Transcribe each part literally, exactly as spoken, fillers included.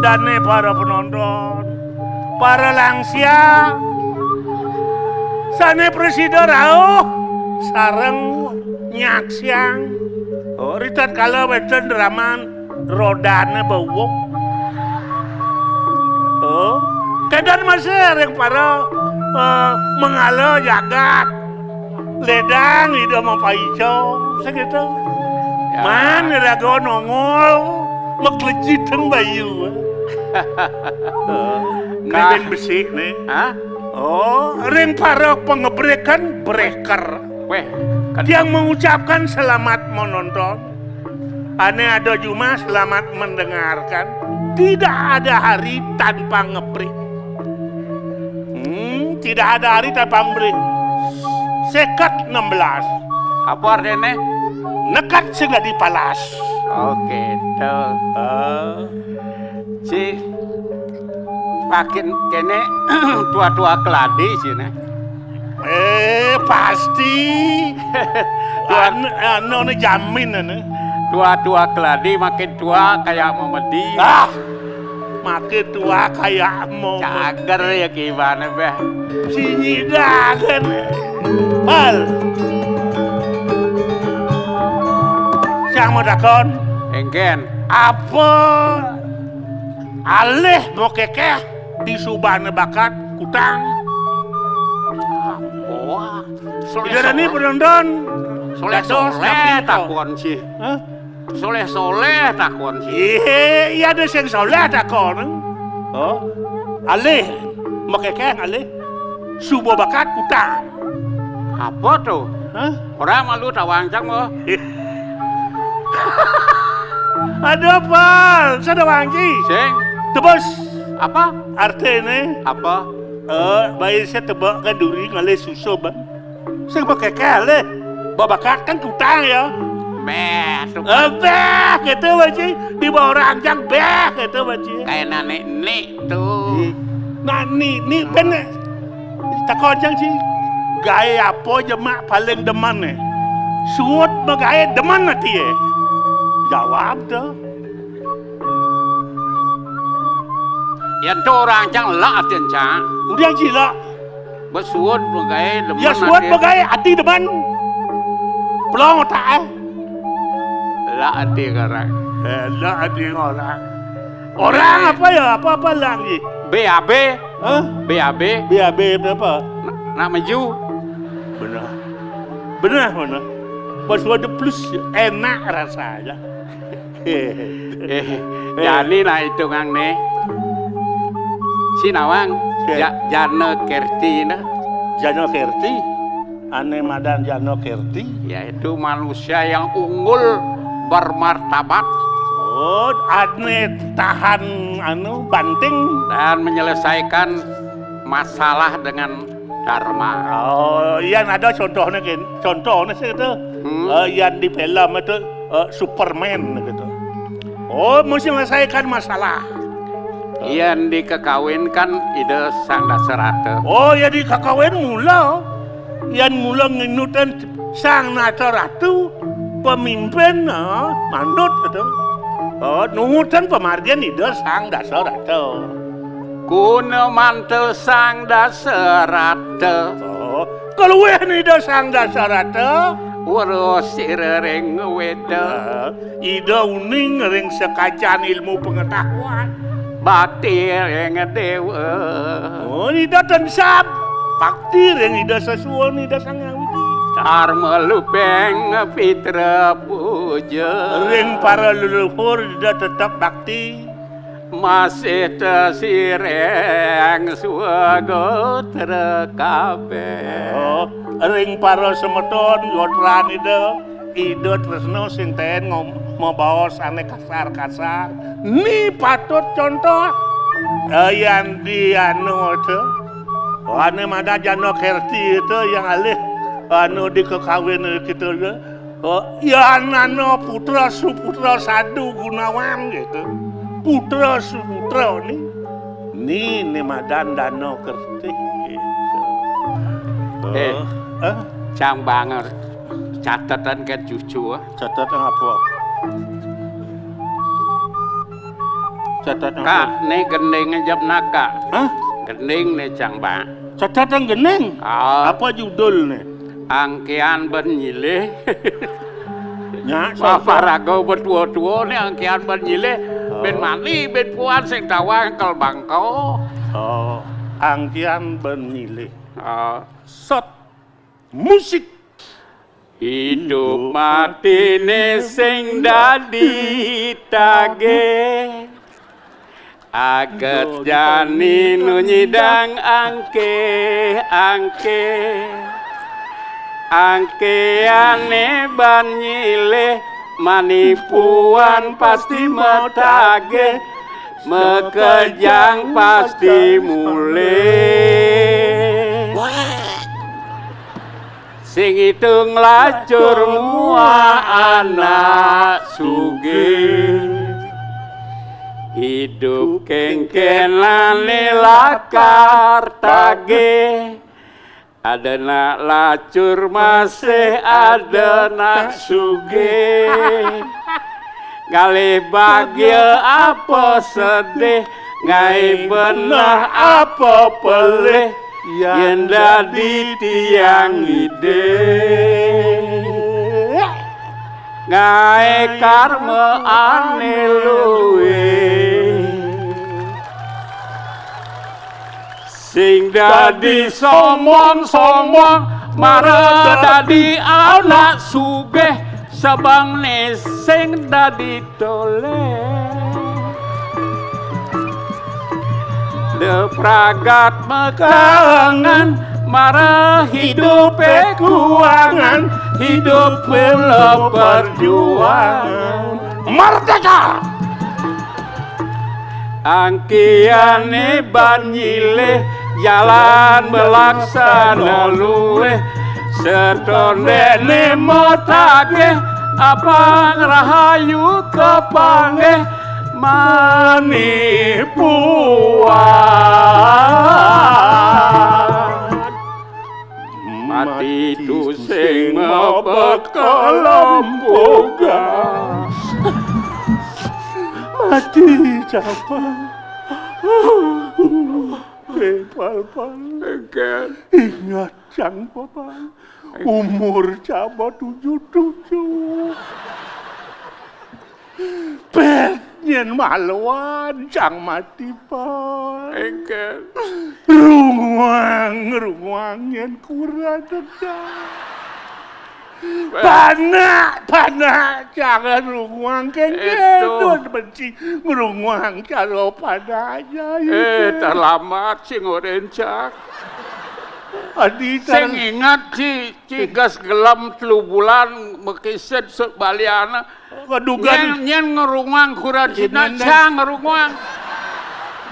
Dane para penonton, para langsia, sane prasida rauh sareng nyaksiang. Oh, ritatkala wenten draman Rodane Bewuk. Oh, kenten masih ring para, eh, mengala jagat. Ledang Ida mapaica, saketo. Ya. Man iraga nongol, maklejiteng bayu. Nah. Ning besi ne. Hah? Oh, ring para pangebrekan breker. Weh, kan tiang mengucapkan selamat menonton. Ane ada jumah selamat mendengarkan. Tidak ada hari tanpa ngebrik. Hmm, tidak ada hari tanpa ngebrik. Seket enam belas. Apa artine? Neked sing dadi palas. Oh, gitu. Ah. Si makin kene tua-tua keladi sini. Eh, pasti. Tua- An-, anu ne jamin anu. Tua-tua keladi makin tua kayak memedi. Ah, makin tua kayak mau cager ya gimana, Beh? Sinyidangan. Bal. Siang mau takon. Engken. Apa alih mokekeh di subane bakat kutang? Wah, soleh, Ida dani soleh. Penonton. Soleh, dados soleh, napi takon sih. Hah? Soleh, soleh takon sih. Iya, iya ada sing soleh takon. Oh. Alih, mokekeh alih. Suba bakat kutang. Apa tuh? Hah? Ora malu tawang cang mo. Ada apa? Sada wangci. Sing. Tebus. Apa? Artine? Apa? Eh, bayi saya tebak kan duri ngalih susuh, Bang. Sing pakai keleh. Babakat kan kutang ya. Beh, tuh. Eh, beh, gitu, Bang Ci. Di bawah ranjang, beh, gitu, Bang Ci. Kayak nenek-nek tuh. Ih. Nah, ni, ni, ben, takon cang sih, gaé apa jemak paling demen né? Suud magaé demen ati é. Jawab to. Yén to orang cang lak atin cang. Udah cilak. Besuud magaé demen. Ya suud ati. Magaé ati demen. Pelong otak é. Lak ati orang. Eh, lak ati orang. Orang apa ya? Apa-apa lak nggih? B A B. Hah? B A B. B A B itu apa? Nak, nak maju. Benar. Benar, benar. Pas waduh plus enak rasanya. Eh, eh, jani nah hitungan nih. Si nawang, ya. Ja-, Jana Kerti nah. Jana Kerti? Ané madan Jana Kerti? Yaitu manusia yang unggul, bermartabat. Oh, ané tahan anu banting. Dan menyelesaikan masalah dengan dharma. Oh, yan ada contohnya kan. Contohnya sih itu. Hmm. Eh, yan di film itu, eh, Superman gitu. Oh, mesti menyelesaikan masalah. Yan dikekawinkan Ida Sang Dasarata. Oh, ya dikekawin mula. Yan mula nginutan Sang Nata Ratu, pemimpin, eh, manut gitu. Oh, nurutan pamargin Ida Sang Dasarata. Guna mantel Sang Dasarata. Oh, kaluwih Ida Sang Dasarata. Weruh sira ring weda. Eh, Ida uning ring sekacan ilmu pengetahuan. Bakti ring dewa. Oh, Ida tansah bakti ring Ida sesuwun Ida Sang Hyang Widi. Dharma lupeng pitra puja. Ring para leluhur Ida tetep bakti. Masih tesireng swagotra kabeh. Oh, ring para semeton gotran Ida, Ida tresna sing ten ngom-, mabaos ane kasar-kasar. Ni patut contoh. Eh, yan di anu itu. Ane madan Jana Kerti itu yang alih anu dikekawin kita ya. Oh, ya nana putra suputra sadu gunawan gitu. Putra suputra ni, ni, ni madan Dana Kerti gitu. Eh, oh, eh? Cang banger. Catatan kan cucu, ah. Catatan apa? Catat apa? Kak, né gending jep naka. Hah? Gending né cang ba. Catatan gending? Ah. Apa judul né? Angkian ben nyilih. Nya, so, so. Paraga betua-tua né angkian ben nyilih. Oh. Ben mani, ben puan sing tawang kel bangko. Oh, angkian ben nyilih. Ah. Sot. Musik. Idup matiné sing dadi tagih. Aget jani nu nyidang angkih-angkih. Angkiané ban nyilih, manipuan pasti matagih, makejang pasti mulih. Sing itung lacur mua anak sugih. Idup kéngkénané lakar tagih. Ada nak lacur masih ada nak sugih. Ngalih bahagia apa sedih, ngai benah apa pelih, yén dadi tiang ngidih. Ngai karma ané luih. Sing dadi sombong-sombong, mara dadi anak sugih, sabangné sing dadi tolih. Depragat makangan, mara hidupé kuangan, hidupé lo perjuangan. Merdeka! Angkiané ban nyilih, jalan belaksana luih. Setondéné matagih, apang rahayu kapanggih, manipuan. Mati tusing mabekel empugan. Mati capa. Eh, Pal, Pal. Engkén. Ingat cang, Pal. Umur caba tujuh-tujuh. Pét, nyén maluan cang mati, Pal. Engkén. Runguang, runguang nyén kurenan cang. Pét. Panak, panak, jangan runguang kéngkén. Éto. Tuan benci ngrunguang cara panak aja. Eh, terlambat sing oréncak. Adi sing ingat ci, ci gas gelem telu bulan makisid sut baliana. Waduh, nyén, nyén ngrunguang kurenan cina, cang ngrunguang.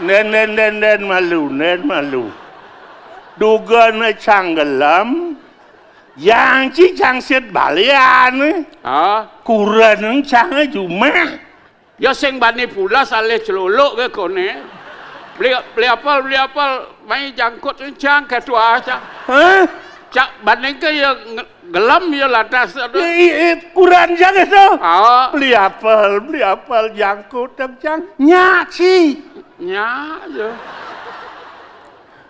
Nén, nén, nén, nén malu, nén malu. Dugan cang gelem, yang ci cang sit balian. Ah. Kurenan cang jumah. Ya sing bani pulas alih celuluk ké koné. Beli, beli apel, beli apel, mai jangkut cang ketua cang. Hah? Cak bandingke ya nge-, gelem ya lantas. I, i, i, kurenan cang itu. Ah. Beli apel, beli apel jangkut cang. Nya ci. Nya ya.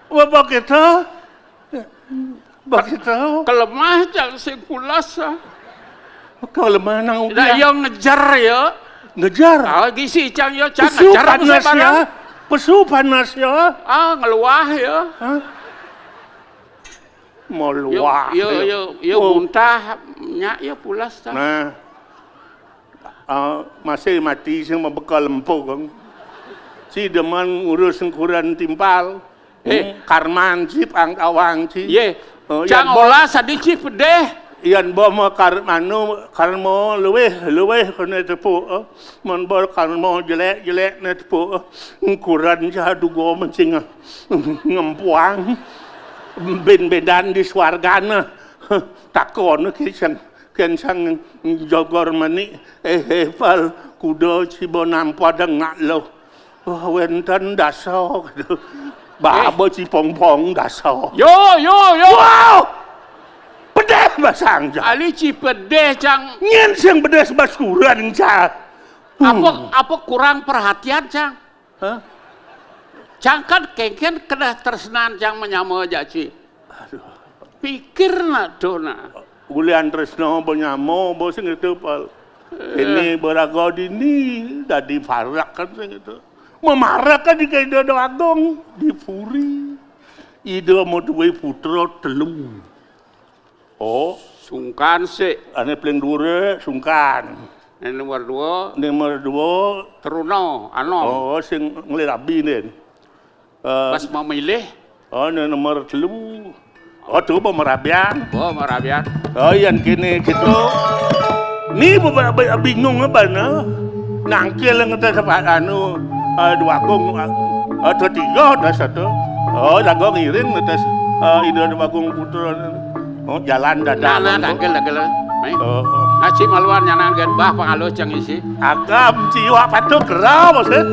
Apa gitu? Begitu. Kelemah cang sing pulas, ah. Kelemah nang udah ubiah. Ya ngejar ya. Ngejar. Ah, gisi cang ya, cang pesu ngejar panas ya. Pesu panas ya. Ah, ngeluah ya. Hah? Mau luah ya, ya, ya, ya. Oh. Muntah, nya ya pulas, cang. Nah. Ah, masih mati sing mabekel empuk, Kang. Ci demen ngurus sengkuran timpal. Eh. Hmm, karman ci pangkawang ci. Yé. Oh, cang yan bo-, olah sadi ci pedih. Yan bo ma kar-, anu, karma luwih, luwih kéné tepuk, eh. Mun bo karma jelék, jelék né tepuk, eh. Sengkuran ca duga mencing, eh. Ngempuang. Bin-binan di swargana. Takon ki cang. Kén cang jogor manik, eh, eh, Pal, kuda ci bo nampa dengak lo. Wah, wénten dasa, gitu. Baba ci pongpong dasa. Yo, yo, yo. Wow! Pedih basang, cang. Ali ci pedih, cang. Nyén sing pedih sebas kurenan, cang. Apa, apa kurang perhatian, cang? Hah? Cangkat kéngkén kedah tresnan cang manyama jaci. Aduh. Pikir nak to nak. Ulian tresna manyama, bos sing itu, Pal. Ini baraga dini dadi parak kan sing itu. Mamarak kan di Ida Déwa Agung di puri. Ida madué putra telu. Oh, sungkan sik. Ané paling dhuwuré sungkan. Né nomor dua. Nomor dua. Truna, anom. Oh, sing nglih rabi, Ndin. Eh, pas memilih. Oh, né nomor telu. Oh, tuh pemerabian. Oh, pemerabian. Oh, yén kéné gitu. Ni be-, be-, bingung apa né? Nangkil ngetes apa anu, eh, Déwa Agung, eh, ada tiga, ada satu. Oh, jago ngiring ngetes, eh, Ida Déwa Agung Putra. Oh, jalan dadah. Nah, nah, tangkil, tangkil. Nih. Oh. Ngaji maluan nyanan gen bah pangalus cang isi. Agam jiwa patuh gerah, maksud.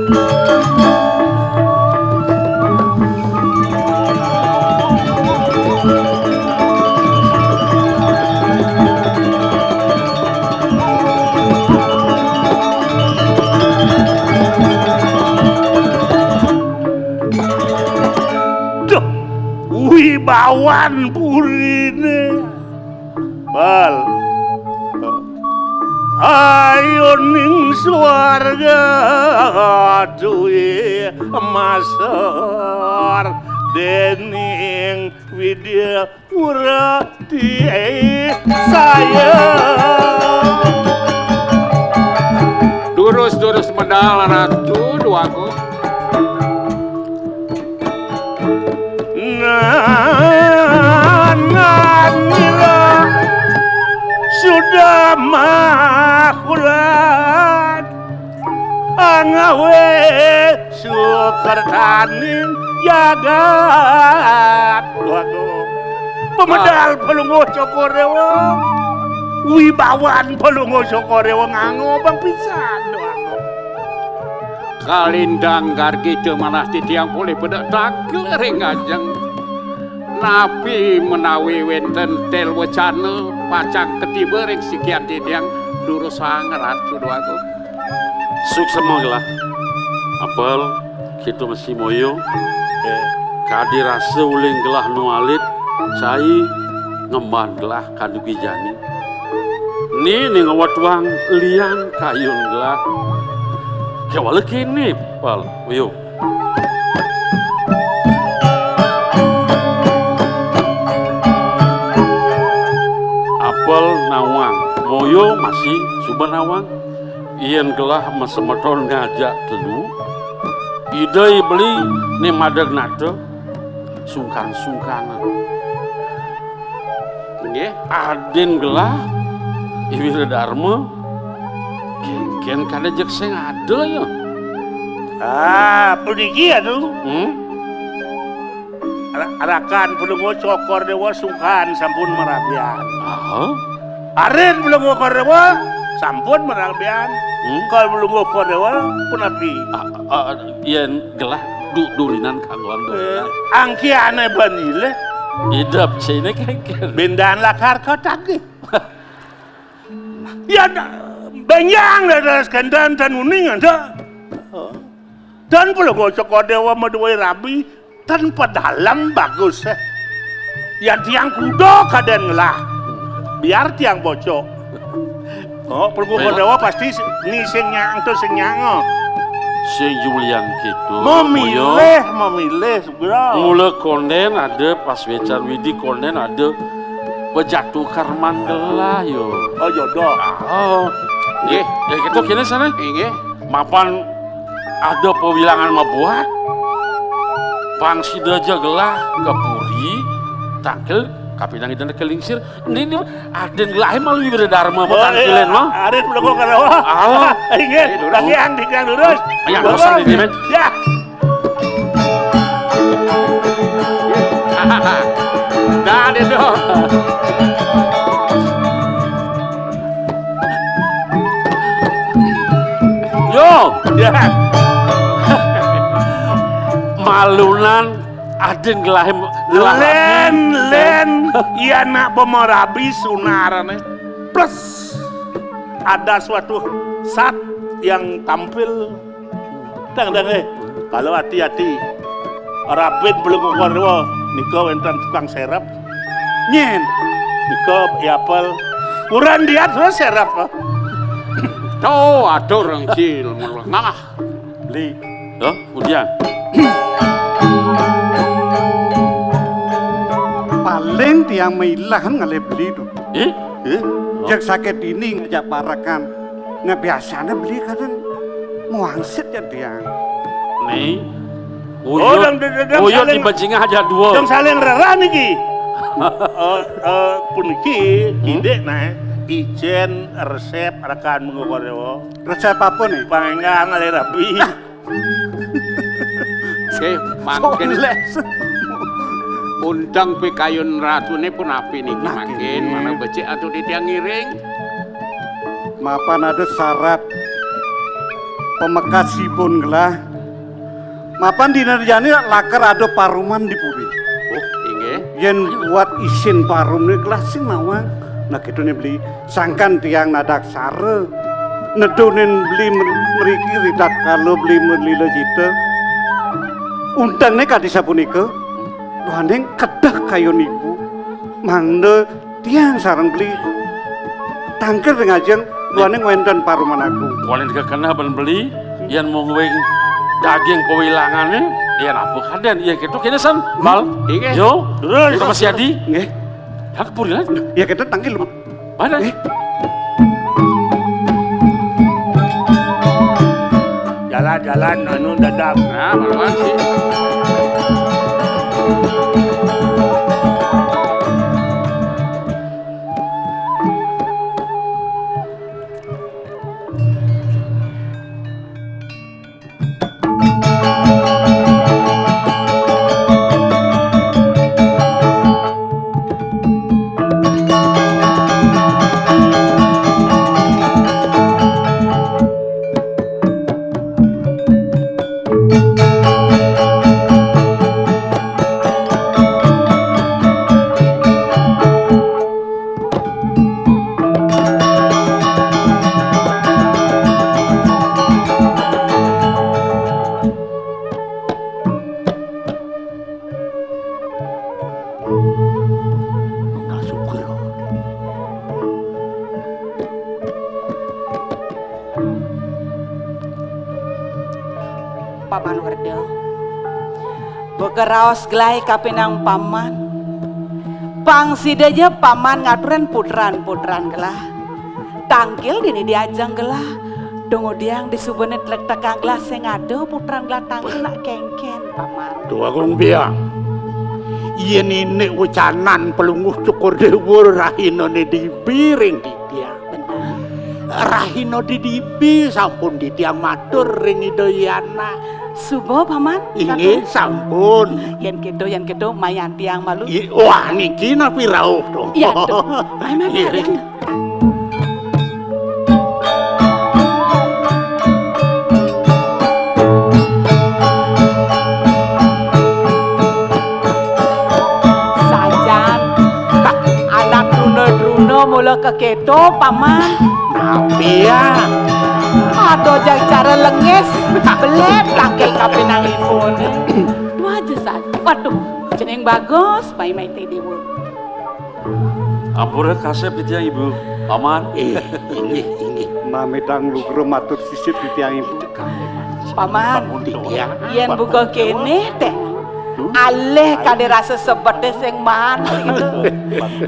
Duh, wibawan puriné. Bal. Ayoning swarga duwe masor dening Widya Murti saya. Durus-durus medal Ratu Déwa Agung. Nananira sudah makulat angawe sukertaning jagat. Waduh. Pemedal Palungguh Cokor Déwa. Wibawan Palungguh Cokor Déwa ngango bang pisan. Waduh. Kalintang gargita manah titiang polih pada tangkil ring ajeng. Napi menawi wénten tel wecana pacang katiba ring sikian titiang durusang Ratu Déwa Agung. Suksma gelah. Apel, kita mesti moyo. Eh, kadi rasa uling gelah nu alit, cai ngemban gelah kadugi jani. Ni, ni ngawatuang lian kayun gelah. Kéwala kéné, Pal. Uyu. Apel nawang, moyo masih suba nawang. Yén gelah masemeton ngajak telu, Ida I Beli né madeg nata, sungkan-sungkanan. Nggih. Adin gelah, I Wiredarma, kénkén kada jeg sing ada ya. Ah, puniki ya tuh. Hmm? Ra-, rakan Palungguh Cokor Déwa sungkan sampun marabian. Ah. Arin Palungguh Cokor Déwa sampun marabian. Hmm? Kal Palungguh Cokor Déwa punapi? Ah, ah, yén gelah du-, dulinan kanggoan dulinan. Eh, angkiané banilé. Idep cainé kénkén. Bendan lakar kotak. Ya, na-, benjang dados kénten tan uning anta. Tan Palungguh Cokor Déwa madué rabi, tan padalem bagus, eh. Yan tiang kuda kadén ngelah. Biar tiang bocok. Oh, Palungguh Cokor Déwa pasti s-, ni sing nyang, tu sing nyang, oh. Sing Julian gitu. Memilih, memilih, segera. Mula kondén ada pas wécan Widi kondén ada pejatuh karman gelah, yo. Oh, jodoh. Oh. Nggih. Ya gitu kéné sana. Nggih. Mapan ada pawilangan mabuat. Pang sida ja gelah ka puri, tangkil kapinang ida ka lingsir. Ini, ini adén gelahé malu Wiredarma, oh, tangkilin mah. Adén Palungguh Cokor Déwa. Ah. Inggih, lagi yang di yang lurus. Yang kosong di sini. Ya. Dah, dia tu. Yo. Ya. Malunan adén gelahé, gelah lén, lén, iya nak pemerabi sunarané. Plus ada suatu zat yang tampil. Dang, dang, eh. Kalau ati-ati, rabin Beli Kukon Rewa, nika wénten tukang serep. Nyén. Nika apel. Kurang diat wé serep. Tuh, aduh, rengcil, malah ngalah. Beli. Loh, kemudian? Paling tiang mailah ngalih Beli to. Eh? Eh? Jek sakédini ngajak parekan. Nah, biasané Beli kadén mawangsit ya tiang. Nih. Oh, uyut, dong, dong, dong, uyut saling, di bajingan aja dua. Dong saling rerah niki. Eh, eh, puniki, hmm? Kidik nah, ijén resep rekan Beli Kukon Rewa. Resep apa nih? Pangénggal ngalih rabi. Nggih, mangkin. Soles. Undang pikayun ratuné punapi niki. Nah, mangkin, nggih. Manah becik atuh titiang ngiring. Mapan ada syarat pamekasipun gelah. Mapan dina jani lakar ada paruman di puri. Oh, inggih. Yén buat isin parum niki gelah sing nawang. Nah, kéto né Beli. Sangkan tiang nadaksara nedunin Beli mer-, mriki ritatkala Beli malila cita. Untengné kadi sapunika, duaning kedah kayun ibu, mangda tiang sareng Beli tangkil ring ajeng duaning wénten paruman agung. Walén kekenah ben Beli, yén mungguing daging pawilangané, yén apa kadén, yén kéto kéné san, Bal. Inggih. Yo, terus. Terus Mas Yadi. Nggih. Dak purilan. Ya kéto tangkil. Mana? Eh? Jalan-jalan anu dadak. Nah, malu sih. Paman Werda. Buka raos gelah kapining paman. Pang sida ja paman ngaturin putran-putran gelah. Tangkil dini di ajeng gelah. Dong udiang di subane tlektekang gelah sing ada putran gelah tangkil nak kéngkén, paman. Duh Agung Biang. Yén indik wecanan Palungguh Cokor Déwa rahinané dibi ring titiang. Bener. Rahina didibi sampun titiang matur ring Ida Yana. Suba, paman. Inggih, sampun. Yén kéto, yén kéto, mayan tiang malu. I-, wah, niki napi rauh to? Iya, to. Ayo, mayan, mayan. Sajan, anak truna-truna mula kekéto, paman. Napi ya? Aduh, jag cara lengis, belét tangkil kapining ipun. Tuh aja saja. Waduh, cening bagus, mai-mai té déwa. Ampura kasép titiang, Ibu. Paman. Eh, inggih, inggih. Mamitang lugra matur sisip titiang, Ibu. Paman, titiang. Yén buka kéné téh. Alih kadén rasa sebeté sing maan gitu.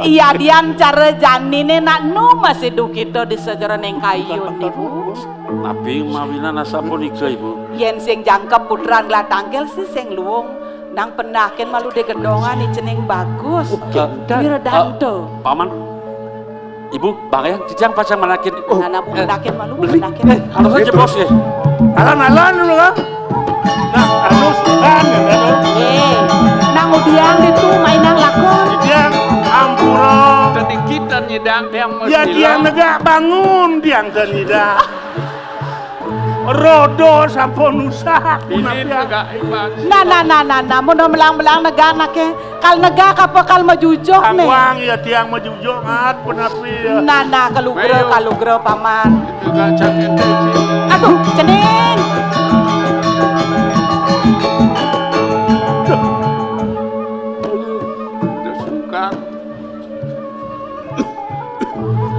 Iya, dian cara janiné nak nu masih duh kita di sajeroning kayun, Ibu. Napi mawinan asapunika, Ibu? Yén sing jangkep putran gelah tangkil sih sing luung. Nang pendakin malu di gendongan ni cening bagus. Oke. Wira danto. Eh, Paman. Ibu, bangayang titiang pacang manakin. Oh. Nana pendakin malu, pendakin. Eh, alus aja, Bos, ya. Alon-alon dulu, kan? Nah, alus, kan, ya, kan? Eh, nang udiang itu mainang lakon. Titiang, ampura. Tadi kita nyidang yang mesti. Ya, tiang negak bangun, tiang ke nyidang. Roda sampun usah. Ini punapi, ah. Negak iman. Nah, nah, nah, nah, nah, mun melang-melang negak anaké. Kal negak apa kal majujuk né? Kang Wang, ya tiang majujuk, ngat, punapi, ya. Nah, nah, kalugra, ayo. Kalugra, Paman. Negak cak ente, Ci. Aduh, cening.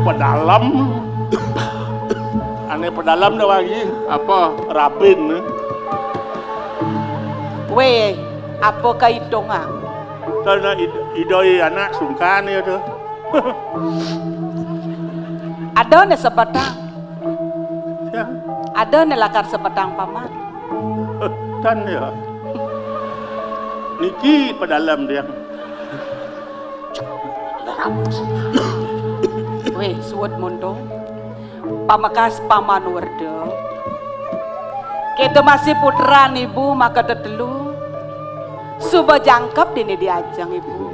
Pedalem. Ané pedalem dah lagi. Apa? Rabin. Wéh, apa kaitungan? Karena id-, idoi anak sungkan ya tuh. Ada né sebetang. Ya. Ada né lakar sebetang paman. Tan ya. Niki pedalem dia. Wéh, suud muntung. Pamekas paman werda. Kéto masih putran ibu maka tetelu. Suba jangkep dini diajeng ibu.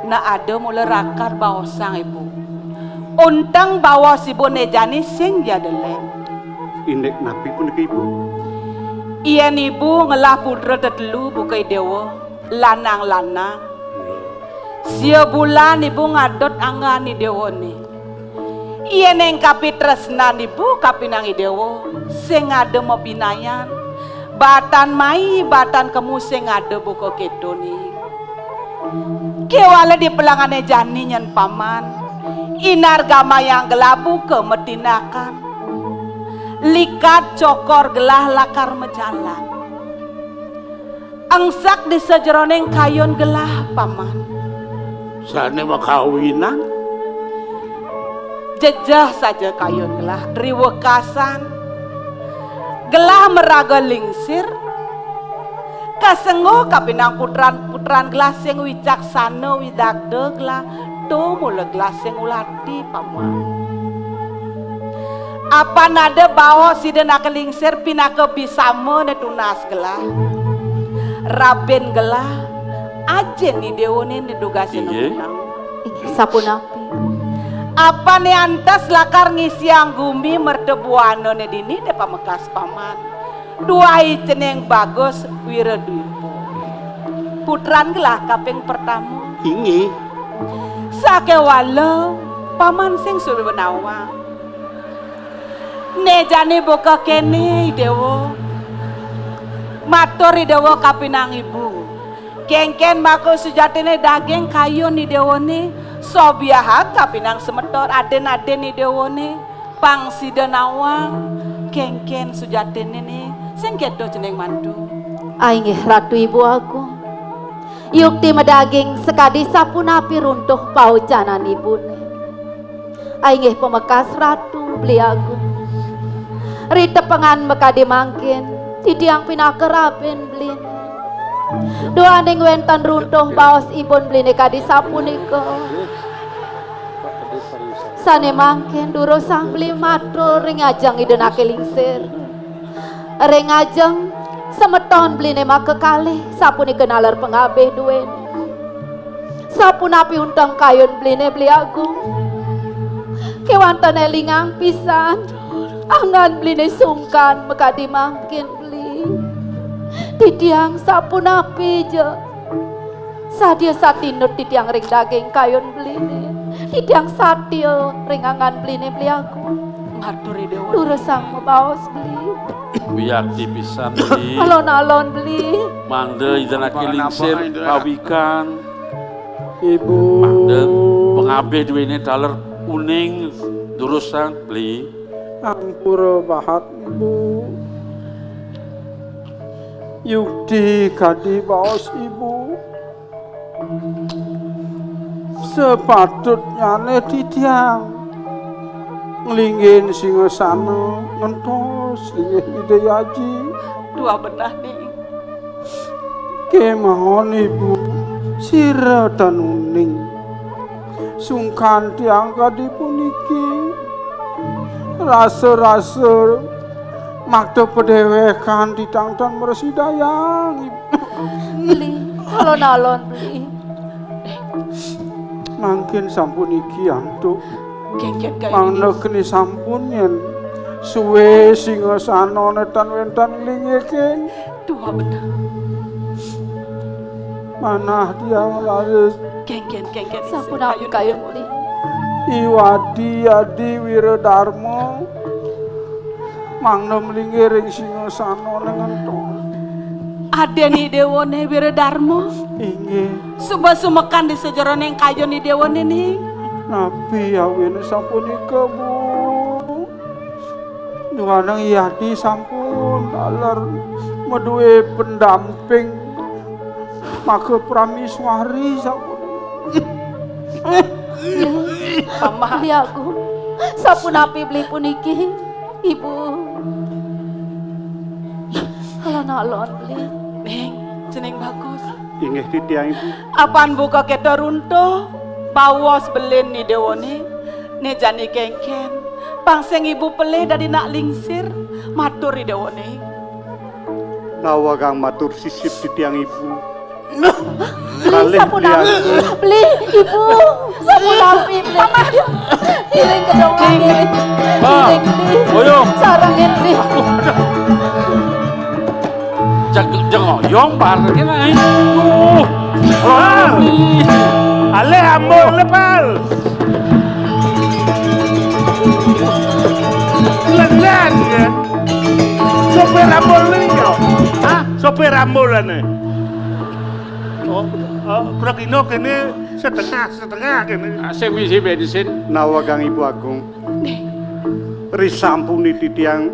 Nah ada mula lakar baosang ibu. Unteng baos ibu né jani sing ja deleng. Indik napi punika ibu? Yén ibu ngelah putra tetelu buka i déwa, lanang-lanang. Sia bulan ibu ngadot anggan i déwané. Yén ing kapitresnan ibu kapinang i déwa, sing ada mabinayan. Batan mai, batan kemu sing ada buka kéto ni. Kéwala di pelangané jani nyén paman, inargamayang gelah buka matinakan. Likat cokor gelah lakar majalan. Engsek di sajeroning kayun gelah, paman. Sané makawinan? Jejeh saja kayun gelah, riwekasan. Gelah maraga lingsir. Kasengguh kapinang putran-putran gelah sing wicaksana widagda gelah, tumula gelah sing ulati, paman. Apan ada baos Ida Naka Lingsir pinaka bisama né tunas gelah. Rabin gelah, ajin i déwané né dugasina. Inggih. Inggih, sapunapi? Apané antes lakar ngisiang gumi mertabuanané dini dé pamekas paman. Duai cening Bagus Wiradwipa. Putran gelah kaping pertama. Inggih. Sakéwala paman sing suba nawang. Né jani buka kéné, i déwa. Matur i déwa kapinang ibu. Kénkén maka sujatiné daging kayun i déwané, sobiahang kapinang semeton adin-adin i déwané, pang sida nawang, kénkén sujatiné né, sing kéto cening mantu. Ainggih Ratu Ibu Agung. Yukti madaging sakadi sapunapi runtuh paucanan ibuné. Ainggih pamekas Ratu Beli Agung. Ritepengan makadi mangkin, titiang pinaka rabin beliné. Duaning wénten runtuh baos ibun beliné kadi sapunika. Sané mangkin durusang beli matur ring ajeng Ida Naka Lingsir. Ring ajeng semeton beliné makakalih sapunika naler pangabih duéné. Sapunapi unteng kayun beliné Beli Agung. Kéwanten élingang pisan, anggan beliné sungkan makadi mangkin beli. Titiang sapunapi ja. Sadia satinut titiang ring daging kayun beliné. Titiang satia ring anggan beliné Beli Agung. Matur i déwa. Durusang mabaos beli. Wiakti pisan beli. Alon-alon beli. Mangda Ida Naka Lingsir pawikan. Ibu. Mangda pangabih duéné taler uning durusang beli. Ampura bahat ibu. Yukti kadi baos ibu. Sapatutnyané titiang nglinggihin singasana ngentos linggih Ida Hyang Aji. Tuah benah, Ning. Kémaon ibu, sira tan uning. Sungkan tiang kadi puniki. Rasa-rasa makta padéwékan titiang tan mrasidayang, ibu. Beli, alon-alon, beli. Mangkin sampun iki antuk. Kénkén kayun. Mangda keni sampun yén suwé singasana tan wénten nglinggih. Tuah benah. Manah tiang raris. Kénkén, kénkén. Sapunapi kayun beli? I Wadi Adi Wiradarma mangda mlinggih ring singasana ngentos. Adin i déwané Wiradarma? Inggih. Suba sumekan di sajeroning kayun i déwané, Ning. Napi awine sapunika, Bu? Duaning Yadi sampun taler madué pendamping, maka prameswari sapunika. Mama. Beli Agung, sapunapi beli puniki, Ibu? Alon-alon, beli. Ning, cening bagus. Inggih titiang, Ibu. Apan buka kita runtuh, bawas belin ni dewane, ne jani kengken. Pang sing ibu pelih dadi nak lingsir, matur ni dewane. Nawagang matur sisip titiang, Ibu. Kalih sapunapi, beli, Ibu. Sapunapi, beli. Iring kedongan, iring. Bah, iring, beli. Boyong. Sarang, beli. Aduh, aduh. Jeng-, jengoyong bareng ae. Duh. Pal. Alih ambul le, Pal. Lengan ya. Sopir ambul ne ya. Hah? Sopir ambulane. Oh, oh, pragina kene setengah, setengah kene. Ah, sing ngisi bensin. Nawagang Ibu Agung. Risampune titiang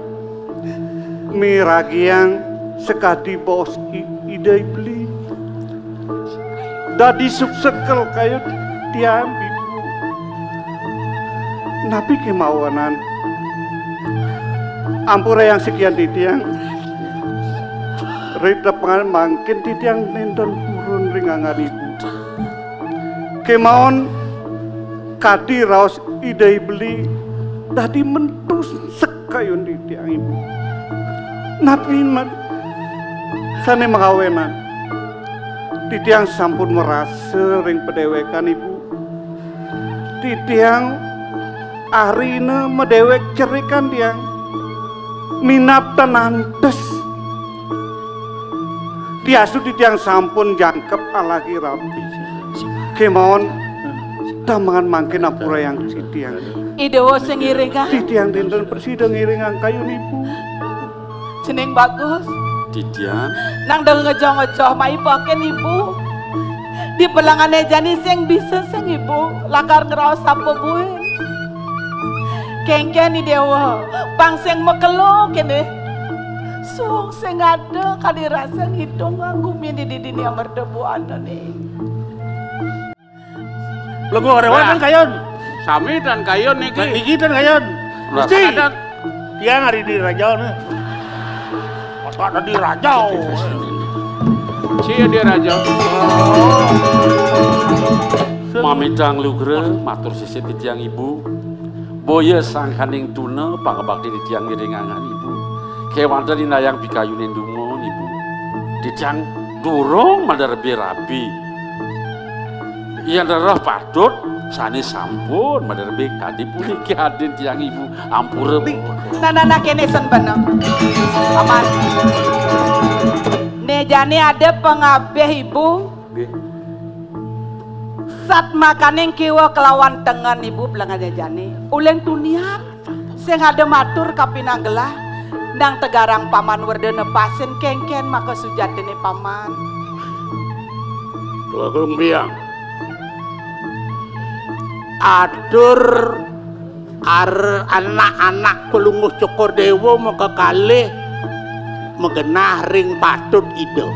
miragiang sakadi baos I-, Ida Ibli. Dadi subsekel kayun tiang, Ibu. Napi kemawanan? Ampurayang sikian titiang. Ritepangan mangkin titiang nenten purun ring anggan Ibu. Kemawon kadi raos Ida Ibli dadi mentus sekayun titiang, Ibu. Napi man-, sane mangawenan? Titiang sampun marasa ring padewekan, Ibu. Titiang arina madewek cerikan tiang. Minab tan antes. Diastu titiang sampun jangkep alagi rabi. Kemawon, tamangan mangkin ampurayang titiang. Ida Wa sing ngiring, ah. Titiang dinten prasida ngiringang kayun Ibu. Cening bagus. Titiang. Nang deng ngejoh-ngejoh maipaken Ibu. Di pelengane jani sing bisa sing Ibu lakar ngraos apa buin. Kengken Ida Wa, pang sing makelo kene. Suung sing ada kadi rasa ngitung gumi di didini amerta buana ne. Lengguh rewan. Nah. Tan kayun. Sami tan kayun niki. Niki tan kayun. Nah. Gusti. Tiang ari di raja ne. Masa ada di raja? Si di raja. Mamitang lugra, matur sisip titiang Ibu. Boya sangkaning tuna pangabakti titiang ngiringang Ibu. Kewanten indayang pikayunin dumun Ibu. Titiang durung maderbe rabi. Yen rereh patut, sane sampun maderbe kadi puniki adin tiang Ibu. Ampura. Nah, nah, nah, kene sen beneng. Aman. Ne jane ada pangabih Ibu. Nggih. Sat makaning kiwa kelawan tengen Ibu pelengane jane. Uleng tunian. Sing ada matur kapinanggelah, nang tegarang Paman Werda nepasin kengken maka sujatine Paman. Tuagung Biang. Atur ar-, anak-anak Palungguh Cokor Dewa makakalih magenah ring patut Ida.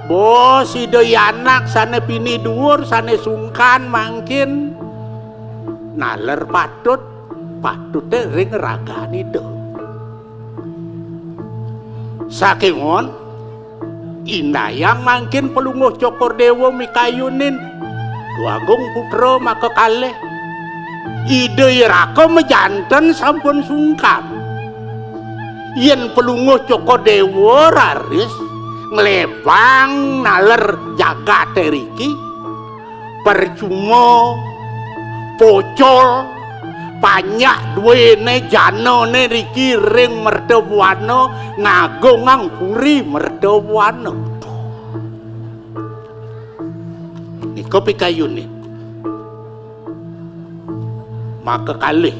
Bos Ida i anak sane pinih duur, sane sungkan mangkin naler patut. Patute ring ragan Ida. Saking on, indayang mangkin Palungguh Cokor Dewa mikayunin Dwagung Putra makakalih. Ida iraka majanten sampun sungkan. Yen Palungguh Cokor Dewa raris nglebang naler jagate riki, percuma, pocol, panjak duene janane riki ring mertabuana ngagongang puri mertabuana. Nika pikayune. Maka kalih.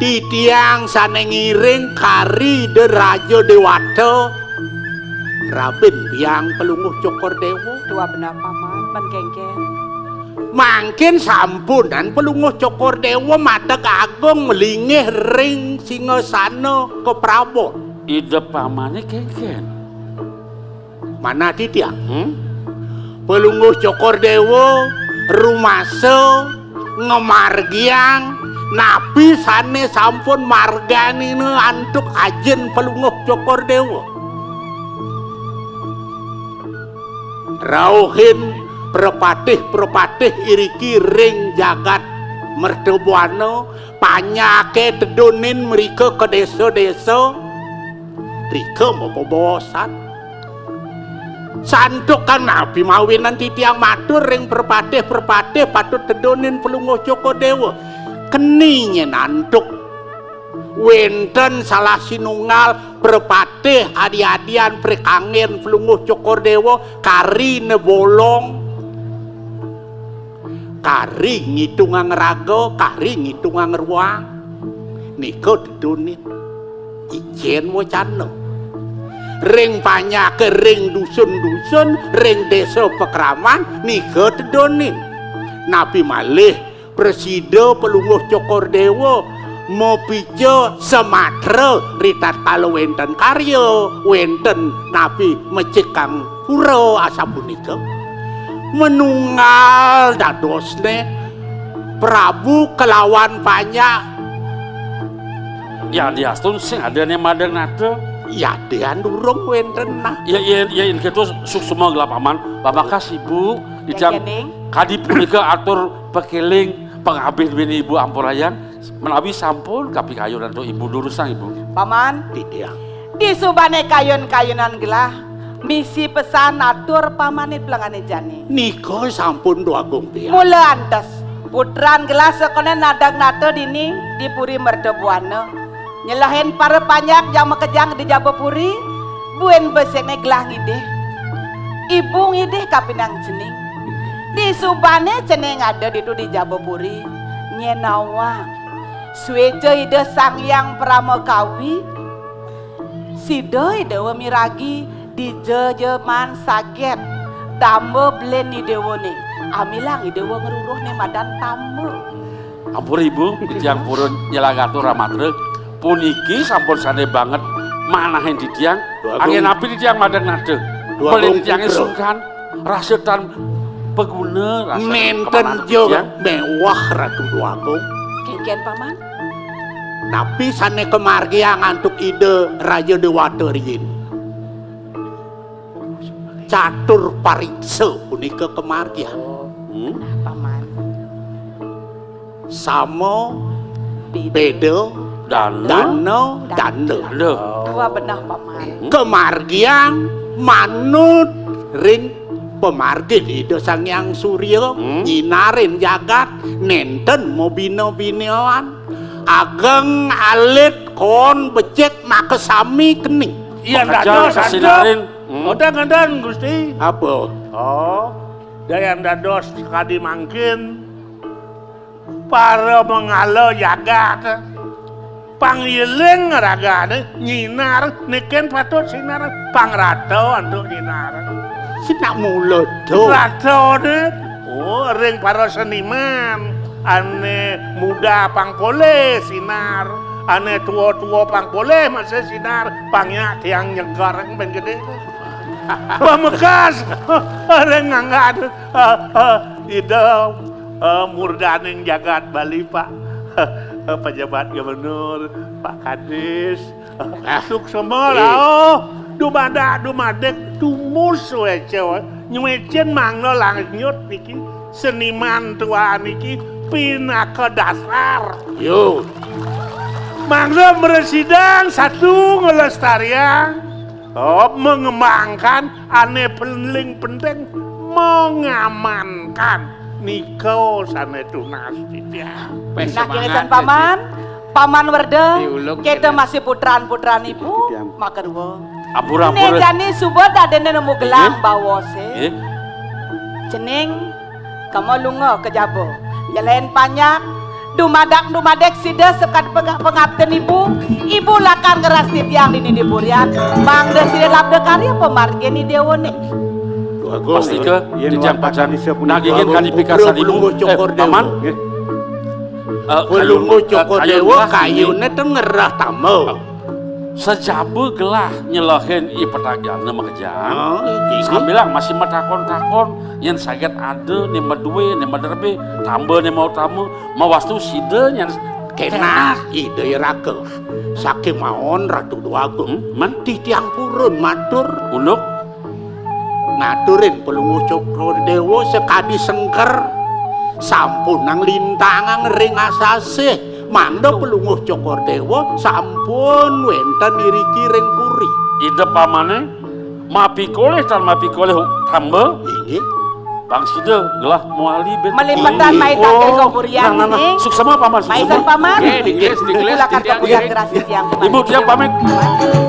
Titiang sane ngiring kari Ida Raja Dewata, rabin biang Palungguh Cokor Dewa. Tua benar, Paman. Kénkén. Mangkin sampunang Palungguh Cokor Déwa madeg agung malinggih ring singasana kaprabon. Ida pamané kénkén. Manah titiang. Hmm? Palungguh Cokor Déwa rumasa ngamargiang napi sané sampun marganina antuk ajin Palungguh Cokor Déwa. Rauhin prapatih-prapatih iriki ring jagat Mertabuana, panjaké tedunin mrika ka désa-désa, rika mabebaosan. Santukan napi mawinan titiang matur ring prapatih-prapatih patut tedunin Palungguh Cokor Déwa. Keni nyén antuk wénten salah sinunggal prapatih adi-adian prakanggen Palungguh Cokor Déwa, karina bolong, kari ngitungang raga, kari ngitungang ruang. Nika tedunin. Icén wacana. Ring panjaké, ring dusun-dusun, ring désa pakraman, nika tedunin. Napi malih prasida Palungguh Cokor Déwa mapica samatra ritatkala wénten karya, wénten napi mecikang pura asapunika. Manunggal dadosné Prabu kalawan panjak. Yadiastun sing adané madeg nata. Yadian durung wénten nah. Ya, ya, ya, yen kéto suksma gelah Paman. Pamekas Ibu, titiang Kénkén, Ning. Kadi punika atur pakéling pangabih duéné Ibu ampurayang, menawi sampun kapikayun antuk Ibu durusang Ibu. Paman, titiang. Disubané kayun-kayunan gelah, misi pesan atur pamané plengané jani. Nika sampun Dwagung tiang. Mula antes, putran gelah sakoné nadeg nata dini di Puri Mertabuana. Nyelehin para panjak jang makejang di jaba puri, buin besikné gelah ngidih. Ibu ngidih kapining cening. Disubané cening ada ditu di jaba puri, nyén nawang. Suéca Ida Sang Hyang Parama Kawi, sida Ida Déwa miragi dija ja maan saget tamba belin Ida Déwané. Amilang Ida Déwa ngruruhné madan tamba. Ampura Ibu, titiang purun nyelagatur amatra. Puniki sampun sané banget manahin titiang. Dwagung. Anggén napi titiang madeg nata? Dwagung. Pelih titiangé putra. Sungkan, rasa tan paguna, rasa tan. Nénten kemana ja titiang? Méwah Ratu Dwagung. Kénkén, Paman? Napi sané kamargiang antuk Ida Raja Déwata riin? Catur pariksa punika kamargiang. Hmm? Nah, Paman. Sama, beda, dana, dana, danda. Danda. Wah, beneh, Paman. Hmm? Kamargiang manut ring pamargin Ida Sang Hyang Surya, hmm, nyinarin jagat, nénten mabina-binaan. Ageng, alit, koon, becik, makasami keni. Yan dados, sinarin. Hmm. Ngénten, ngénten, Gusti. Apa? Oh, dayan dados kadi mangkin, para mangala jagat. Pangiling ragané nyinar, né kén patut sinar, pangrata antuk nyinar. Sinak mula to. Ratané, oh, ring para seniman, ané muda pang polih sinar, ané tua-tua pang polih masih sinar, pang nyak tiang nyeger pang gedé. Pamekas, ring nganggat, eh, eh, Ida, eh, murdaning jagat Bali, Pak. Eh, pejabat gubernur, Pak Kadis. Ah. Suksma, eh, rauh. Dumadak, dumadik, tumus wéca, nyuécin mangda lanjut niki. Seniman tua niki pinaka dasar. Yo. Mangda mresidang satu nglestariang, oh, mengembangkan, ané paling penting mengamankan. Nika sané tunas titiang. Nah, kéné Paman, Paman Werda, diulung kita kéné. Masih putran-putran Ibu, titiang. Makarwa. Ampura, ampura. Né jani suba dadéné nemu gelang bawasé. Nggih. Cening, kema lunga ka jaba. Nyelén panjak, dumadak-dumadik sida sekad pega-, pengabten Ibu. Ibu lakar ngrastitiang dini di purian. Mangda sida labda karya pamargin Ida Déwané. Bagus. Pastika, yen titiang wantah pacang bisa punika nagingin agung kadi pikasanimu, Palungguh Cokor eh, Dewa. Paman. Nggih. Eh, Palungguh kayu, eh, Cokor kayu Dewa, nggih. Kayune ten ngerah tamba. Sajaba gelah nyelehin i petagiane makejang. Oh, inggih. Sambilang masih matakon-takon, yen saget ada, ne maduwe, ne maderbe, tamba ne mautama, mawastu sida nyen kenah. Kenah, Ida Iraka. Saking mawon Ratu Dewa Agung. Hmm, man? Titiang purun matur. Unduk. Ngaturin Palungguh Cokor Dewa sakadi sengker sampunang lintangang ring asasih. Mangda Palungguh Cokor Dewa sampun wenten iriki ring puri. Ida pamane mapikolih tan mapikolih tamba. Inggih. Pang sida gelah mawali bet. Malipetan. Inggih. Maitake. Oh, kapurian nah, nah, nah. Inggih. Suksema, Paman, suksema. Maisen, Paman. Nggih, diklis, diklis, kulakan titiang kapurian nggih. Ngeras titiang. Ibu, titiang pamit.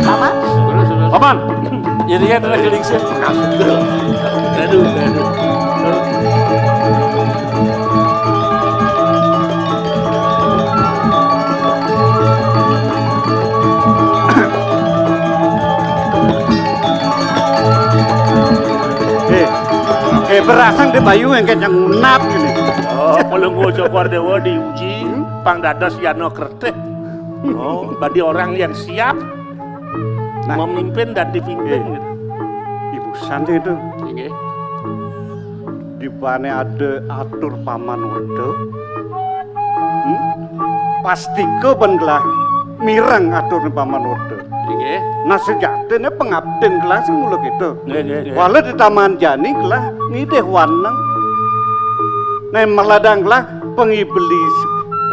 Paman. Terus, terus. Paman. Yen yen ada lingsir. Aduh, aduh. Eh, eh, berasang di bayu yang kenyang nap ini. Oh, Palungguh Cokor Dewa diuji, hmm? Pang dados yana kertih. Oh, bagi orang yang siap. Nah. Memimpin dan dipimpin, eh, gitu. Ibu Santi itu. Inggih. Di bane ada atur Paman Werda. Hmm? Pastika ban gelah mireng aturne Paman Werda. Inggih. Nah, sejatine pengabdin gelah sing mula kita. Nggih, nggih, nggih. Wala di taman jani gelah ngidih waneng. Nah, maladang gelah pengiblis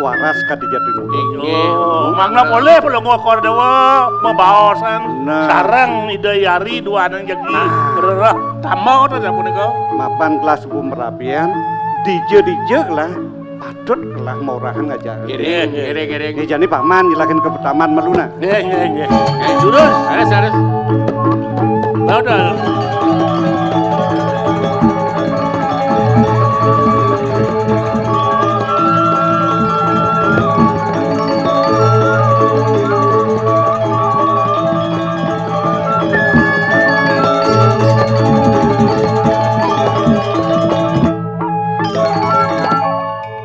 waras kadi jati muda. Inggih. Oh, mangda polih Palungguh Cokor Dewa mabaosan. Nah. Sareng Ida Hyang duaning jagi. Nah. Rereh tamba ta sapunika. Mapan gelah subuh merabian, dija-dija gelah patut gelah maurahan ngajar. Ngiring, ngiring, ngiring. Ya, jani Paman nyelakin ke taman malu nah. Nggih, nggih, nggih. Eh, durus. Leres, leres. Lah, udah.